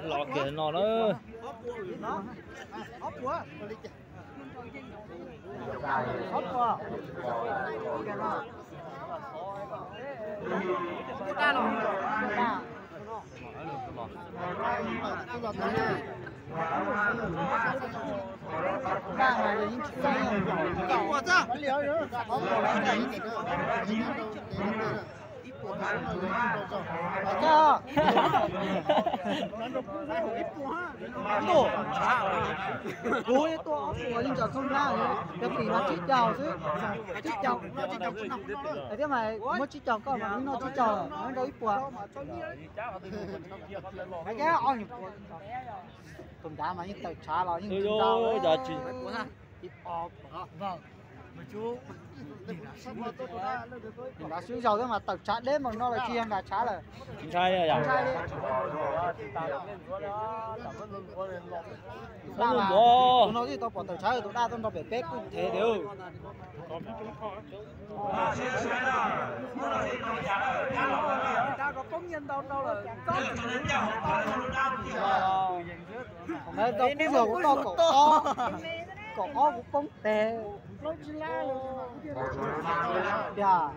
Los kiag no na. Kuv tuaj ob puas yeej tsis txog na, yog tim no tsib caug xwb, tsib caug. Hais tias mas muab tsib caug koj mas noj tsib caug, noj rau ib puas. Hais tias ob nyuag puas, tus nrad mas yeej tawm tshav los yeej tsis ntau. Tus nrad swb zaus thiab mas tawm tshav deb npaum no los tsis yog nram tshav lawm. Tsis ntshai li. Tus daj mas, tus no twb tau pom tawm tshav, tus daj tuaj nrog pem peb kuj thev tiag. Thaum ntawd tau peb los kuv toj kaum ob, kaum ob kuv poob tes. Tiag.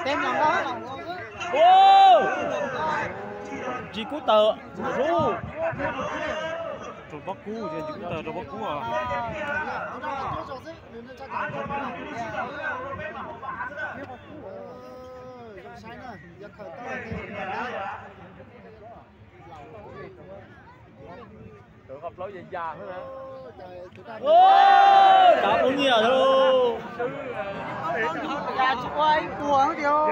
Peb mlom no. Tsis kub tawm. Rau pob kub, tsis kub tawm rau pob kub. Kav poob nyiaj lauj. Tsis ua ib puas tiag.